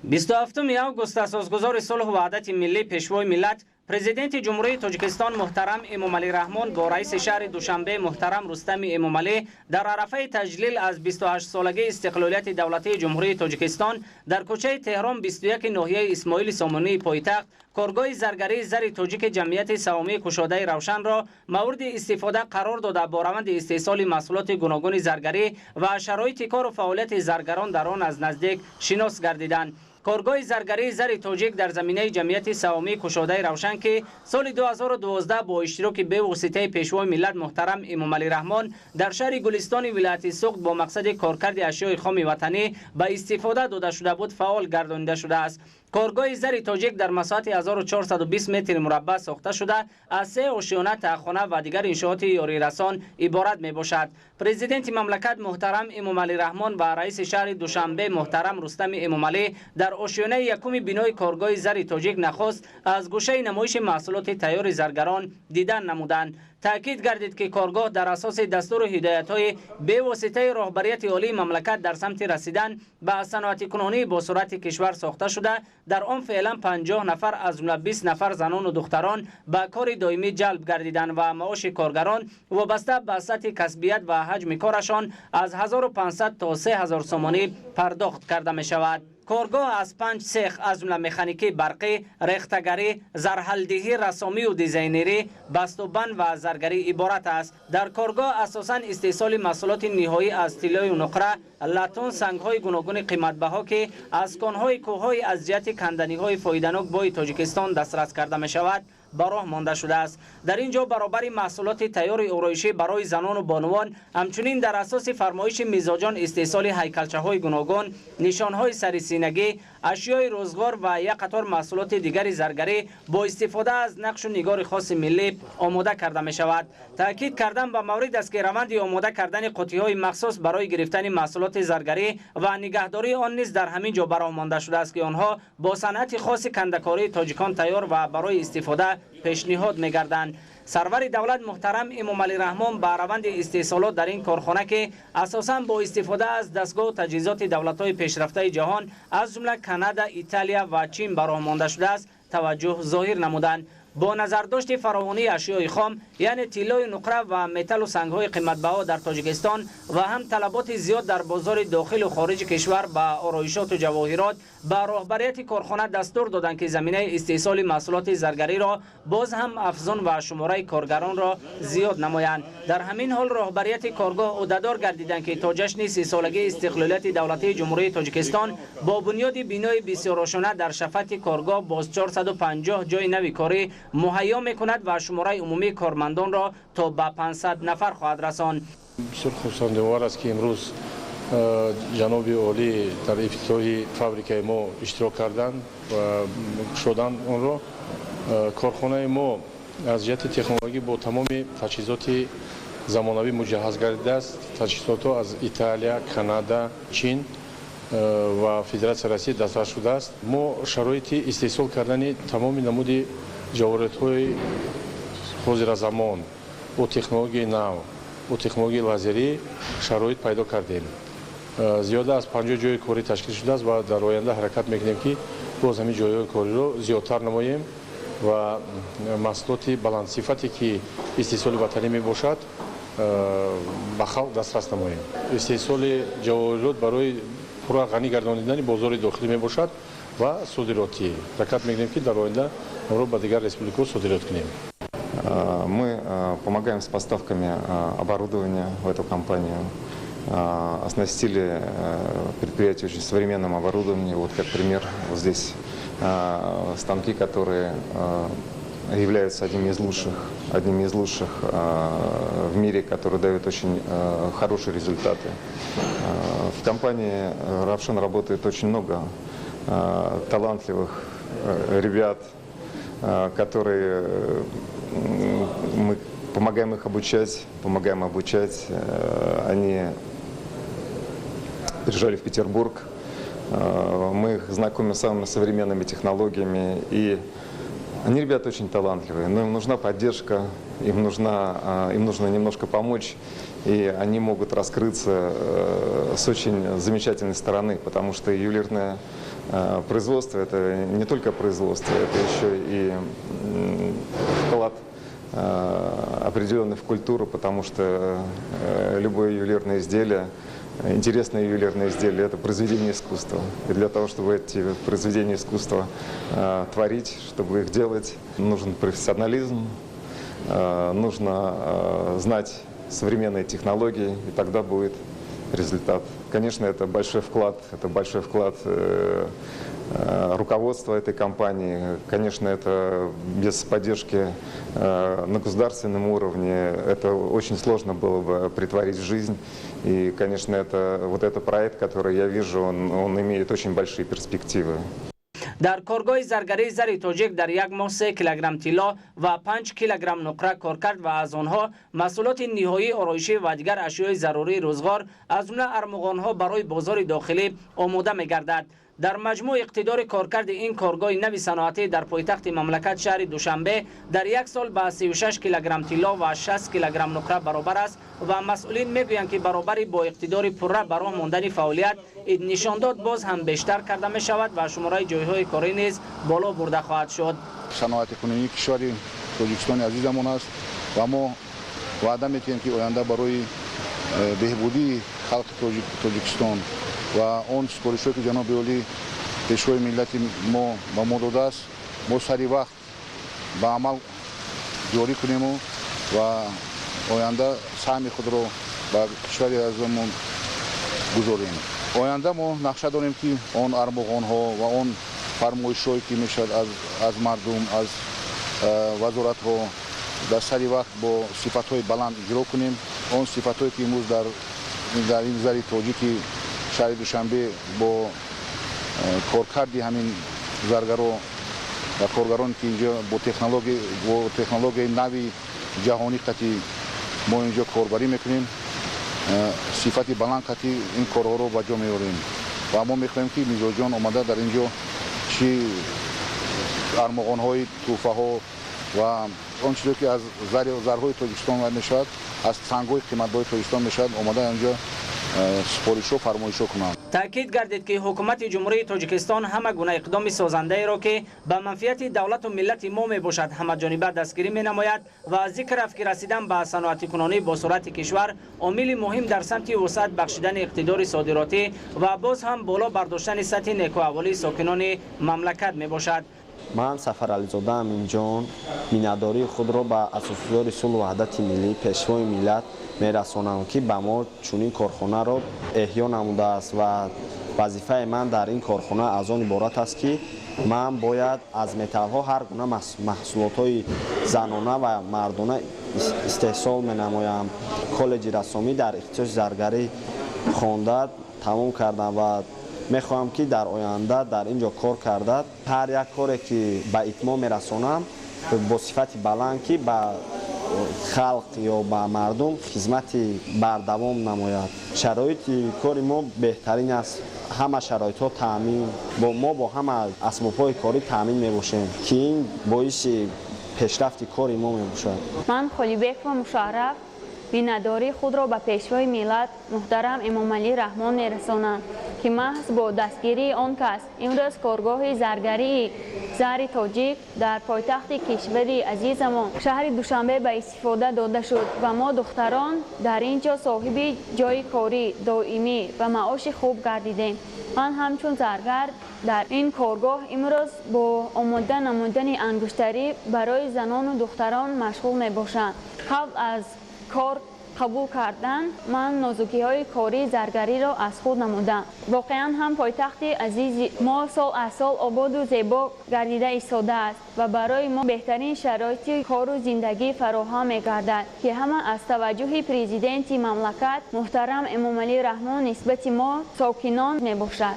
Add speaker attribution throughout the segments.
Speaker 1: 27 август асосгузори сулҳу ваҳдати миллӣ, Пешвои миллат, Президенти Ҷумҳурии Тоҷикистон муҳтарам Эмомалӣ Раҳмон бо раиси шаҳри Душанбе муҳтарам Рустами Эмомалӣ дар арафаи таҷлил аз 28-солагии истиқлолияти давлатии Ҷумҳурии Тоҷикистон дар кӯчаи Теҳрон 21 ноҳияи Исмоили Сомонии пойтахт коргоҳи заргарии зари тоҷики Ҷамъияти саҳомии кушодаи Равшанро мавриди истифода қарор дода, бо раванди истеҳсоли маҳсулоти гуногуни заргарӣ ва шароити кору фаъолияти заргарон дар он аз наздик шинос гардиданд. Коргоҳи заргарии зари тоҷик дар заминаи Ҷамъияти саҳомии кушодаи Равшан, ки соли 2012 бо иштироки бевоситаи Пешвои миллат муҳтарам Эмомалӣ Раҳмон дар шаҳри Гулистони вилояти Суғд бо мақсади коркарди ашёи хоми ватанӣ ба истифода дода шуда буд, фаъол гардонида шудааст. Коргоҳи зари тоҷик дар масоҳати 1420 метри мураббаъ сохта шуда, аз се ошиёна, таҳхона ва дигар иншооти ёрирасон иборат мебошад. Президенти мамлакат муҳтарам Эмомалӣ Раҳмон ва раиси шаҳри Душанбе муҳтарам Рустами Эмомалӣ дар ошиёнаи якуми бинои коргоҳи зари тоҷик нахуст аз гӯшаи намоиши маҳсулоти тайёри заргарон дидан намуданд. Таъкид гардид, ки коргоҳ дар асоси дастуру ҳидоятҳои бевоситаи роҳбарияти олии мамлакат дар самти расидан ба саноатикунонии босуръати кишвар сохта шуда, дар он феълан 50 нафар, аз ҷумла 20 нафар занону духтарон, ба кори доимӣ ҷалб гардиданд ва маоши коргарон вобаста ба сатҳи касбият ва ҳаҷми корашон аз 1500 то 3000 сомонӣ пардохт карда мешавад. Коргоҳ аз панҷ сех, аз ҷумла механикӣ, барқӣ, рехтагарӣ, зарҳалдиҳӣ, рассомию дизайнерӣ, бастубанд ва заргарӣ иборат аст. Дар коргоҳ асосан истеҳсоли маҳсулоти ниҳоӣ аз тиллою нуқра, латун, сангҳои гуногуни қиматбаҳо, ки аз конҳои кӯҳҳои аз ҷиҳати канданиҳои фоиданок бои Тоҷикистон дастрас карда мешавад, ба роҳ монда шудааст. Дар ин ҷо баробари маҳсулоти тайёри ороишӣ барои занону бонувон, ҳамчунин дар асоси фармоиши мизоҷон истеҳсоли ҳайкалчаҳои гуногун, нишонҳои сарисинагӣ, ашёи рӯзғор ва як қатор маҳсулоти дигари заргарӣ бо истифода аз нақшу нигори хоси миллӣ омода карда мешавад. Таъкид кардан ба маврид аст, ки раванди омода кардани қуттиҳои махсус барои гирифтани маҳсулоти заргарӣ ва нигаҳдории он низ дар ҳамин ҷо ба роҳ монда шудааст, ки онҳо бо санъати хоси кандакории тоҷикон тайёр ва барои истифода пешниҳод мегарданд. Сарвари давлат муҳтарам Эмомалӣ Раҳмон ба раванди истеҳсолот дар ин корхона, ки асосан бо истифода аз дастгоҳу таҷҳизоти давлатҳои пешрафтаи ҷаҳон, аз ҷумла Канада, Италия ва Чин ба роҳ монда шудааст, таваҷҷӯҳ зоҳир намуданд. Бо назардошти фаровонии ашёи хом, яъне тиллою нуқра ва металлу сангҳои қиматбаҳо дар Тоҷикистон ва ҳам талаботи зиёд дар бозори дохилу хориҷи кишвар ба ороишоту ҷавоҳирот, ба роҳбарияти корхона дастур доданд, ки заминаи истеҳсоли маҳсулоти заргариро боз ҳам афзун ва шумораи коргаронро зиёд намоянд. Дар ҳамин ҳол роҳбарияти коргоҳ ӯҳдадор гардиданд, ки то ҷашни 30-солагии истиқлолияти давлатии Ҷумҳурии Тоҷикистон бо бунёди бинои бисёрошона дар шафати коргоҳ боз 450 ҷойи нави корӣ муҳайё мекунад ва шумораи умумии кормандонро то ба 500 нафар хоҳад расонд.
Speaker 2: Бисёр хурсандиовар аст, ки имрӯз ҷаноби олӣ дар ифтитоҳи фабрикаи мо иштирок карданд ва кушоданд онро. Корхонаи мо аз ҷиҳати технологӣ бо тамоми таҷҳизоти замонавӣ муҷаҳҳаз гардидааст. Таҷҳизотҳо аз Италия, Канада, Чин ва Федератсияи Россия дастрас шудааст. Мо шароити истеҳсол кардани тамоми намуди ҷавоҳиротҳои ҳозиразамон бо технологияи нав, бо технологияи лазерӣ шароит пайдо кардем. Зиёда аз 50 ҷойи корӣ ташкил шудааст ва дар оянда ҳаракат мекунем, ки боз ҳамин ҷойҳои кориро зиёдтар намоем ва маҳсулоти баландсифате, ки истеҳсоли ватанӣ мебошад, ба халқ дастрас намоем. Истеҳсоли ҷавоҳирот барои пурра ғанӣ гардонидани бозори дохилӣ мебошад ва содиротӣ. Ҳаракат мекунем, ки дар оянда онро ба дигар республикаҳо содирот кунем.
Speaker 3: Мы помогаем с поставками оборудования в эту компанию. Оснастили предприятие очень современным оборудованием. Вот как пример, вот здесь станки, которые являются одними из лучших в мире, которые дают очень хорошие результаты. В компании «Равшан» работает очень много талантливых ребят, которые мы помогаем их обучать, помогаем обучать. Они приезжали в Петербург. Мы их знакомим с самыми современными технологиями. И они ребята очень талантливые, но им нужна поддержка, им нужно немножко помочь, и они могут раскрыться с очень замечательной стороны, потому что ювелирная Производство – это не только производство, это еще и вклад определенный в культуру, потому что любое ювелирное изделие, интересное ювелирное изделие – это произведение искусства. И для того, чтобы эти произведения искусства творить, чтобы их делать, нужен профессионализм, нужно знать современные технологии, и тогда будет результат. Конечно, это большой вклад руководства этой компании. Конечно, это без поддержки на государственном уровне это очень сложно было бы претворить в жизнь. И, конечно, это, вот этот проект, который я вижу, он имеет очень большие перспективы.
Speaker 1: Дар коргоҳи заргарии зари тоҷик дар як моҳ 3 килограмм тилло ва 5 килограмм нуқра коркард ва аз онҳо маҳсулоти ниҳоии ороишӣ ва дигар ашёи зарурии рӯзғор, аз ҷумла армуғонҳо, барои бозори дохилӣ омода мегардад. Дар маҷмӯъ иқтидори коркарди ин коргоҳи нави саноатӣ дар пойтахти мамлакат, шаҳри Душанбе, дар як сол ба 36 килограмм тилло ва 60 килограмм нуқра баробар аст ва масъулин мегӯянд, ки баробари бо иқтидори пурра ба роҳ мондани фаъолият, ин нишондод боз ҳам бештар карда мешавад ва шумораи ҷойҳои корӣ низ боло бурда хоҳад шуд.
Speaker 4: Саноатикунонии кишвари Тоҷикистони азизамон аст ва мо ваъда метиҳем, ки оянда барои беҳбудии халқи Тоҷикистон ва он супоришҳое, ки ҷаноби олӣ, пешвои миллати мо ба мо додааст, мо сари вақт ба амал ҷорӣ кунему ва оянда саҳми худро ба кишвари азизамон гузорем. Оянда мо нақша дорем, ки он армуғонҳо ва он фармоишҳое, ки мешавад аз мардум, аз вазоратҳо, дар сари вақт бо сифатҳои баланд иҷро кунем. Он сифатҳое, ки имрӯз дар ин зари тоҷики шаҳри Душанбе бо коркарди ҳамин заргаро ва коргароне, ки инҷо бо технологияи нави ҷаҳонӣ қати мо инҷо корбарӣ мекунем, сифати баланд қати ин корҳоро ба ҷо меорем ва мо мехоҳем, ки мизоҷон омада дар ин ҷо чӣ армуғонҳои тӯҳфаҳо ва он чизе, ки аз зарҳои Тоҷикистон мешавад, аз сангҳои қиматбаҳои Тоҷикистон мешавад, омада инҷо супоришҳо, фармоишҳо кунанд.
Speaker 1: Таъкид гардид, ки ҳукумати Ҷумҳурии Тоҷикистон ҳама гуна иқдоми созандаеро, ки ба манфиати давлату миллати мо мебошад, ҳамаҷониба дастгирӣ менамояд ва зикр рафт, ки расидан ба саноатикунонӣ бо суръати кишвар омили муҳим дар самти вусъат бахшидани иқтидори содиротӣ ва боз ҳам боло бардоштани сатҳи некӯаҳволии сокинони мамлакат мебошад.
Speaker 5: Ман, Сафарализода Аминҷон, миннатдории худро ба асосгузори сулҳу ваҳдати миллӣ, пешвои миллат мерасонам, ки ба мо чунин корхонаро эҳё намудааст ва вазифаи ман дар ин корхона аз он иборат аст, ки ман бояд аз металлҳо ҳар гуна маҳсулотҳои занона ва мардона истеҳсол менамоям. Коллеҷи рассомӣ дар ихтисоси заргарӣ хонда тамом кардам ва мехоҳам, ки дар оянда дар ин ҷо кор карда, ҳар як коре, ки ба итмом мерасонам, бо сифати баланд, ки ба халқ ё ба мардум хизмати бардавом намояд. Шароити кори мо беҳтарин аст, ҳама шароитҳо таъмин, мо бо ҳама асбобҳои корӣ таъмин мебошем, ки ин боиси пешрафти кори мо мебошад.
Speaker 6: Ман, Холибекова Мушарраф, миннатдории худро ба пешвои миллат муҳтарам Эмомалӣ Раҳмон мерасонам, ки маҳз бо дастгирии он кас имрӯз коргоҳи заргарии зари тоҷик дар пойтахти кишвари азизамон, шаҳри Душанбе, ба истифода дода шуд ва мо духтарон дар ин ҷо соҳиби ҷойи корӣ доимӣ ва маоши хуб гардидем. Ман ҳамчун заргар дар ин коргоҳ имрӯз бо омода намудани ангуштарӣ барои занону духтарон машғул мебошам. Қабл аз кор қабул кардан ман нозукиҳои кории заргариро аз худ намудам. Воқеан ҳам, пойтахти азизи мо сол аз сол ободу зебо гардида истодааст ва барои мо беҳтарин шароити кору зиндагӣ фароҳам мегардад, ки ҳама аз таваҷҷӯҳи президенти мамлакат муҳтарам Эмомалӣ Раҳмон нисбати мо сокинон мебошад.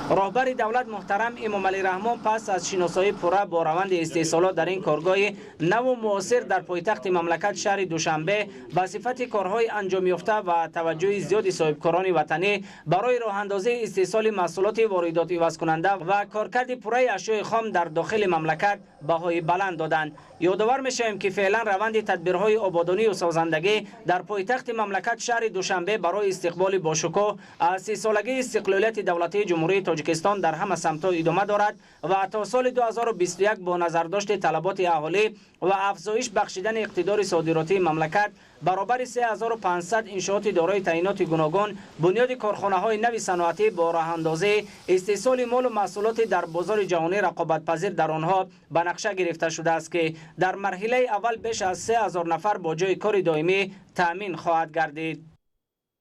Speaker 1: Роҳбари давлат муҳтарам Эмомалӣ Раҳмон пас аз шиносоии пурра бо раванди истеҳсолот дар ин коргоҳи наву муосир дар пойтахти мамлакат, шаҳри Душанбе, ба сифати корҳои анҷомёфта ва таваҷҷӯҳи зиёди соҳибкорони ватанӣ барои роҳандозии истеҳсоли маҳсулоти воридотивазкунанда ва коркарди пурраи ашёи хом дар дохили мамлакат баҳои баланд доданд. Ёдовар мешавем, ки феълан раванди тадбирҳои ободонию созандагӣ дар пойтахти мамлакат, шаҳри Душанбе, барои истиқболи бошукӯҳ аз 30-солагии истиқлолияти давлатии Ҷумҳурии Тоҷикистон дар ҳама самтҳо идома дорад ва то соли 2021 бо назардошти талаботи аҳолӣ ва афзоиш бахшидани иқтидори содиротии мамлакат баробари 3500 иншооти дорои таъиноти гуногун, бунёди корхонаҳои нави саноатӣ бо роҳандозии истеҳсоли молу маҳсулоти дар бозори ҷаҳонӣ рақобатпазир дар онҳо ба нақша гирифта шудааст, ки дар марҳилаи аввал беш аз 3000 нафар бо ҷои кори доимӣ таъмин хоҳад гардид.